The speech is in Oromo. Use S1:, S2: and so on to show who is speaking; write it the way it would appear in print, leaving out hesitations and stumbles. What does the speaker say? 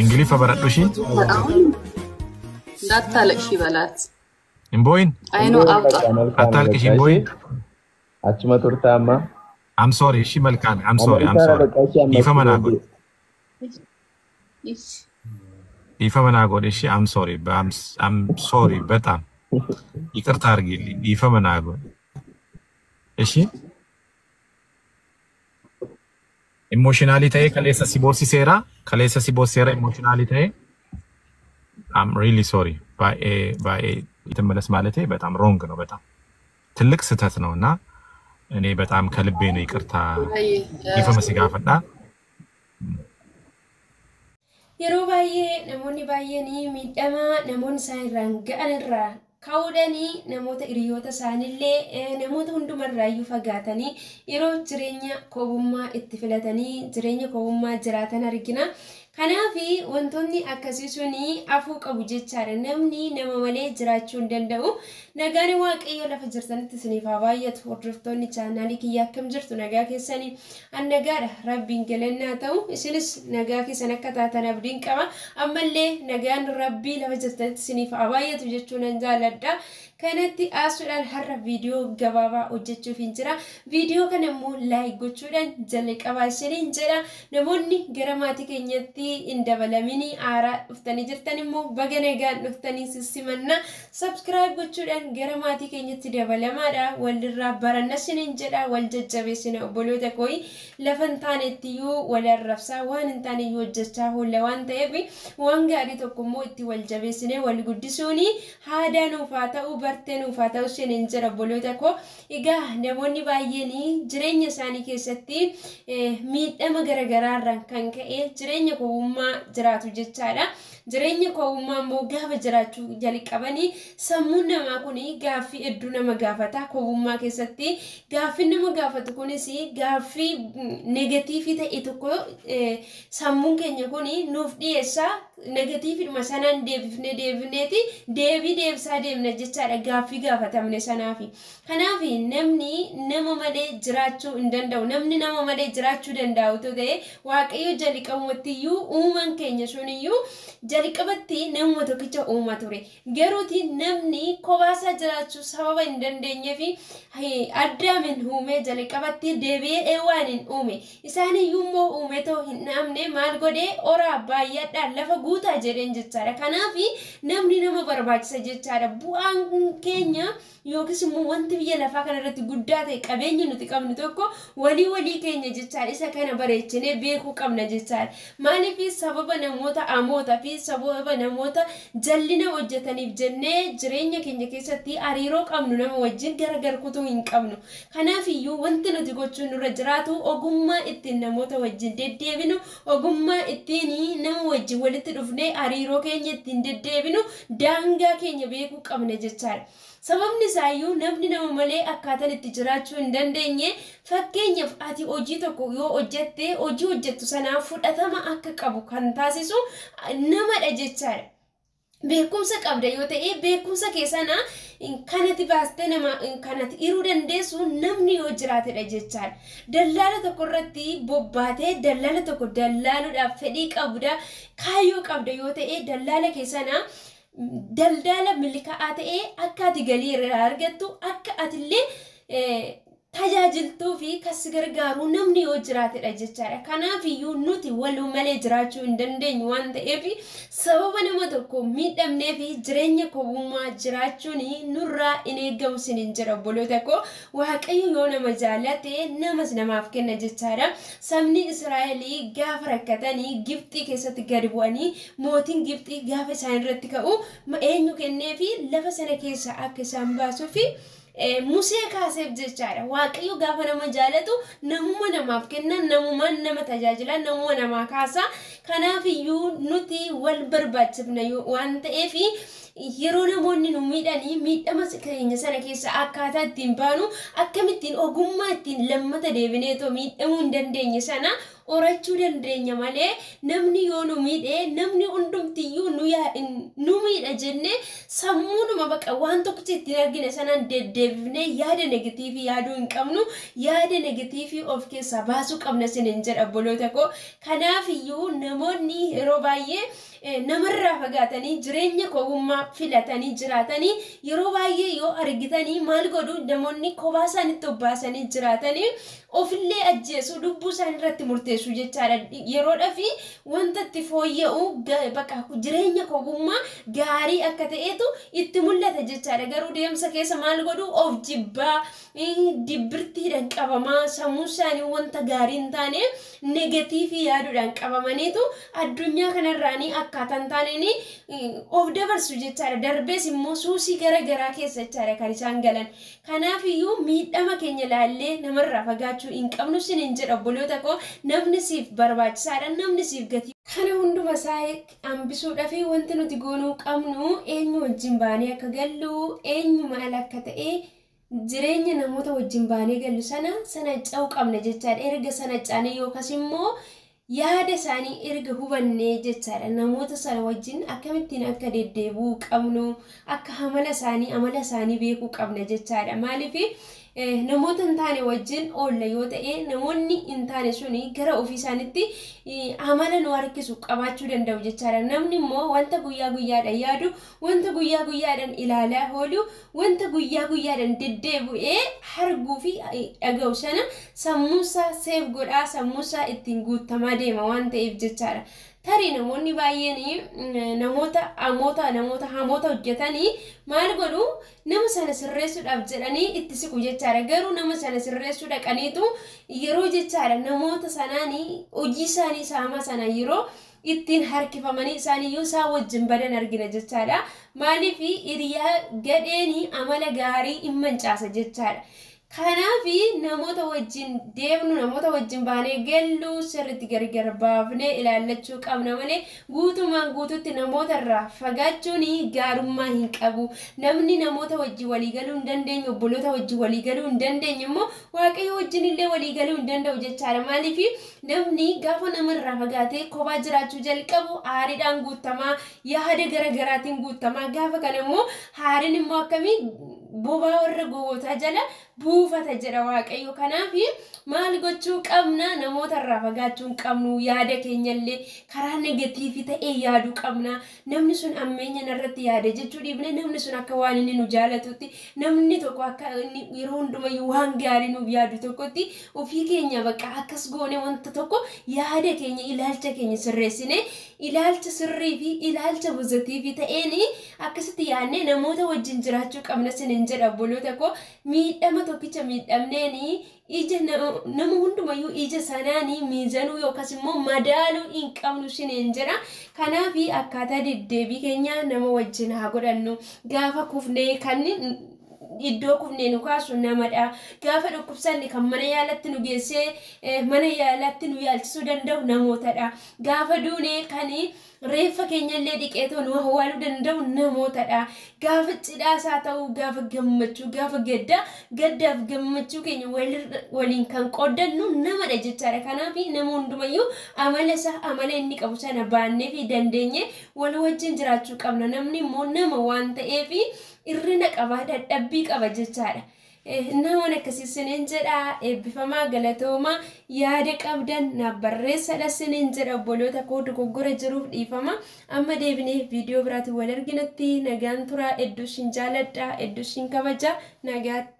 S1: Ingiliffa baradhu ishii.
S2: አሁን እንዳታለቅሺ በላት።
S1: Hin boo'in.
S2: አይኖ አውጣ።
S1: Attaalqi hin boo'in.
S3: Achuma turtaa amma.
S1: I'm sorry ishii malkaame. I'm sorry. I'm sorry. Dhiifama naa godhi. Dhiifama naa godhi ishii. I'm sorry. I'm sorry በጣም ይቅርታ አድርጊልኝ። dhiifama naa godhi. Ishii. Emotionally ta'ee kaleessa si boorsiseera. Kaleessa si boorsiseera emotionally ta'ee. I'm really sorry. ባኤ ባኤ ትመለስ ማለቴ በጣም wrong ነው። በጣም ትልቅ ስህተት ነው እና እኔ በጣም ከልቤ ነው ይቅርታ dhiifama si gaafadha.
S4: Yeroo baay'ee namoonni baay'een miidhama namoonni isaan irraan ga'an irraa ka'uudhaan namoota hiriyoota isaaniillee namoota hundumarraayyuu fagaatanii yeroo jireenya koobummaa itti filatanii jireenya koobummaa jiraatan argina. Kanaaf wantoonni akkasii suni afuu qabu jechaadha. Namni nama malee jiraachuu hin danda'u. Nagaan Waaqayyoo lafa jirtanitti isiniif haa baay'atu. Hordoftoonni chaanaalii kiyya akkam jirtu, nagaa keessanii? An nagaadha. Rabbiin galannaa ta'u. Isinis nagaa keessan akka taatan abdiin qaba. Ammallee nagaan Rabbii lafa jirtanitti isiniif haa baay'atu jechuun nan jaaladha. Kanatti aasuudhaan har'a viidiyoo gabaabaa hojjechuuf hin jira. Viidiyoo kana immoo like gochuudhaan jalqabaa isiniin jedha. Namoonni gara maatii keenyatti hin dabalamin haaraa dhuftanii jirtan immoo baga nagaan dhuftanii sissimanna. Subscribe gochuudhaan gara maatii keenyatti dabalamaadha. Walirraa baranna isiniin jedha. Wal jajjabeessina obboloota kooyi. Lafa hin taanetti iyyuu wal arrabsaa, waan hin taane iyyuu hojjechaa oolla waan ta'eef, waan gaarii tokko immoo itti wal jabeessinee wal guddisuuni aadaa nuuf haa ta'u, bartee nuuf haa ta'u isiniin jedha, obboloota koo. Egaa namoonni baay'een jireenya isaanii keessatti miidhama garaagaraarraan kan ka'e jireenya kowwummaa jiraatu jechaadha. Jireenya kowwummaa immoo gaafa jiraachuu jalqabanii sammuun namaa kun gaaffii hedduu nama gaafata. Kowwummaa keessatti gaaffiin nama gaafatu kunis gaaffii negative ta'e tokko sammuun keenya kun nuuf dhiyeessa. Negativedhuma sanaan deebifnee deebifneeti deebii deebisaa deemna jechaadha gaaffii gaafatamne sanaafi. Kanaaf namni nama malee jiraachuu hin danda'u. Namni nama malee jiraachuu danda'u ta'e, Waaqayyo jalqabumatti iyyuu uumaan keenya suniyyuu jalqabatti namuma tokkicha uuma ture. Garuuti namni kophaasaa jiraachuu sababa hin dandeenyeef Addaamin uumee jalqabatti deebi'ee waan hin uume. Isaaniyyuu immoo uume ta'uu hin dhaabne, maal godhee, "Horaa, baay'adhaan lafa guutaa" jedheen jechaadha. Kanaaf namni nama barbaachisa jechaadha. Bu'aan keenya yookiis immoo wanti biyya lafaa kanarratti guddaa ta'e, qabeenyi nuti qabnu tokko walii walii keenya jechaadha. Isa kana bareechinee beekuu qabna jechaadha. Maaliif sababa namoota amootaa fi sababa namoota jallina hojjetaniif jennee jireenya keenya keessatti hariiroo qabnu nama wajjin gargar kutuu hin qabnu. Kanaaf iyyuu wanti nuti gochuun nurra jiraatu ogummaa ittiin namoota wajjin deddeebinu, ogummaa ittiin nama wajjin walitti dhufnee hariiroo keenya ittiin deddeebinu, daangaa keenya beekuu qabna jechaadha. Sababni isaayyuu namni nama malee akkaataan itti jiraachuu hin dandeenye, fakkeenyaaf ati hojii tokko yoo hojjette, hojii hojjettu sanaaf fudhatama akka qabu kan taasisu namadha jechaadha. Beekumsa qabda yoo ta'e, beekumsa kee sana kanatti baastee nama kanatti hiruu dandeessu namni yoo jiraatedha jechaadha. Dallaala tokko irratti bobbaatee dallaala tokko dallaaluudhaaf fedhii qabda, kaayyoo qabda yoo ta'e, dallaala kee sana daldaala milkaa'aa ta'ee akka ati galii irraa argattu, akka atillee tajaajiltuu fi kas gargaaru namni yoo jiraatedha jechaadha. Kanaaf iyyuu nuti waluu malee jiraachuu hin dandeenyu waan ta'eef, sababa nama tokko miidhamnee fi jireenya kophummaa jiraachuun nurraa hin eeggamu sinin jedha, obboloota koo. Waaqayyo yoo nama jaallate namas namaaf kenna jechaadha. Sabni Israa'elii gaafa rakkatanii Gibxii keessatti gadi bu'anii, mootiin Gibxii gaafa isaan irratti ka'u eenyu kennee fi lafa sana keessa akka isaan baasuu fi Musee kaaseef jechaadha. Waaqayyo gaafa nama jaalatu namuma namaaf kenna, namumaan nama tajaajila, namuma namaa kaasa. Kanaaf iyyuu nuti wal barbaachifna waan ta'eef, yeroo namoonni nu miidhanii miidhama keenya sana keessa akkaataa ittiin baanu, akkamittiin ogummaa ittiin lammata deebineetoo miidhamuu hin dandeenye sana horachuu dandeenya malee namni yoo nu miidhe namni hundumtiyyuu nu miidha jennee sammuudhuma baqa waan tokkicha ittiin argine sanaan deddeebifnee yaada negatiivii yaaduu hin qabnu. Yaada negatiivii of keessaa baasuu qabna sinin jedha obboloota koo. Kanaafiyyuu namoonni yeroo baay'ee namarraa fagaatanii jireenya kophummaa filatanii jiraatanii yeroo baay'ee yoo argitanii maal godhu namoonni kophaa isaanitti obbaasanii jiraatanii ofillee ajjeesuu lubbuu isaanii irratti murteessuu jechaadha. Yeroodhaa fi wanta itti fooyya'u bakka jireenya kophummaa gaarii akka ta'etu itti mul'ata jechaadha. Garuu deemsa keessa maal godhu of jibbaa dibbirtiidhaan qabamaa sammuu isaanii wanta gaarii hin taane negatiivii yaaduudhaan qabamaniitu addunyaa kanarraanii akkaataa hin taaneen of dabarsu jechaadha. Darbees immoo suusii gara garaa keessa jechaadha kan isaan galan. Kanaafiyyuu miidhama keenya ilaallee namarraa fagaachuu hin qabnu sinin jedha obboloota koo. Namni siif barbaachisaadha, namni siif gatii. Kana hunduma isaa hambisuudhaaf wanti nuti goonuu qabnu eenyu wajjin baanee akka gallu, eenyu maal akka ta'e jireenya namoota wajjin baanee gallu sana ce'uu qabna jechaadha. Erga sana caanee yookaas immoo yaada isaanii erga hubannee jechaadha. Namoota sana wajjin akkamittiin akka deddeebi'uu qabnu, akka amala isaanii beekuu qabna jechaadha. Maaliif namoota hin taane wajjin oolla yoo ta'e namoonni hin taane suni gara ofii isaaniitti amala nu harkisu qabaachuu danda'u jechaadha. Namni immoo wanta guyyaa guyyaadhaan yaadu, wanta guyyaa guyyaadhaan ilaalaa oolu, wanta guyyaa guyyaadhaan deddeebi'ee arguu fi dhaga'u sana sammuusaa seef godhaa, sammuusaa ittiin guutamaa deema waan ta'eef jechaadha. Tarii namoonni baay'een namoota hamoota hojjetanii maal godhu nama sana sirreessuudhaaf jedhanii itti siqu jechaadha. Garuu nama sana sirreessuu dhaqaniitu yeroo jechaadha namoota sanaanii hojii isaanii saamaa sana yeroo ittiin harkifamanii isaaniiyyuu isaan wajjin badan argina jechaadha. Maaliif hiriyaa gadheen amala gaarii hin mancaasa jechaadha. Kanaaf namoota wajjin deemnu, namoota wajjin baanee gallu sirriitti gargar baafnee ilaallachuu qabna malee guutumaan guututti namoota irraa fagaachuun gaarummaa hin qabu. Namni namoota wajjin walii galuu hin dandeenye, obboloota wajjin walii galuu hin dandeenye immoo Waaqayyo wajjin illee walii galuu hin danda'u jechaadha. Maaliif namni gaafa namarraa fagaatee kophaa jiraachuu jalqabu aariidhaan guutamaa, yaada garaagaraatiin guutamaa. Gaafa kana immoo aariin immoo akkamii bobaa warra gowwootaa jala buufata jedha Waaqayyo. Kanaaf maal gochuu qabna? Namoota irraa fagaachuu hin qabnu. Yaada keenyallee karaa negatiivii ta'ee yaaduu qabna. Namni sun ammeenya narratti yaada jechuu dhiibne namni sun akka waan inni nu jaalatutti, namni tokko akka inni yeroo hundumayyuu waan gaarii nuuf yaadu tokkotti ofii keenya bakka akkas goone wanta tokko yaada keenya ilaalcha keenya sirreessine ilaalcha sirrii fi ilaalcha pozitiivii ta'een akkasitti yaadnee namoota wajjin jiraachuu qabna sinin jedha obboloota koo. Miidhama tokkicha miidhamneen ija nama hundumayyuu ija sanaanii miizanuu yookaas immoo madaaluu hin qabnu sinin jedha. Kanaaf akkaataa deddeebii keenya nama wajjin haa godhannu. Gaafa kufnee kan iddoo kufnee nu kaasu namadha. Gaafa dhukkubsanne kan mana yaalatti nu geessee mana yaalatti nu yaalchisuu danda'u namootadha. Gaafa duunee kan reeffa keenyallee dhiqeetoo nu awwaaluu danda'u namootadha. Gaafa cidhaasaa ta'u, gaafa gammachuu, gaafa gaddaa, gaddaaf gammachuu keenya waliin kan qooddannu namadha jechaadha. Kanaaf nama hundumayyuu amala isaa amala inni qabu sana baannee fi dandeenye wal wajjin jiraachuu qabna. Namni immoo nama waan ta'eef irrina qaba, dadhabbii qaba jechaadha. Namoonni akkasii sinin jedha. Eebbifamaa, galatoomaa, yaada qabdan naaf barreessadha sinin jedha. Obboloota koo dogoggora jiruuf dhiifama. Amma deebinee viidiyoo biraatiin wal arginatti nagaan turaa. Hedduu isin jaaladha, hedduu isin kabaja. Nagaatti.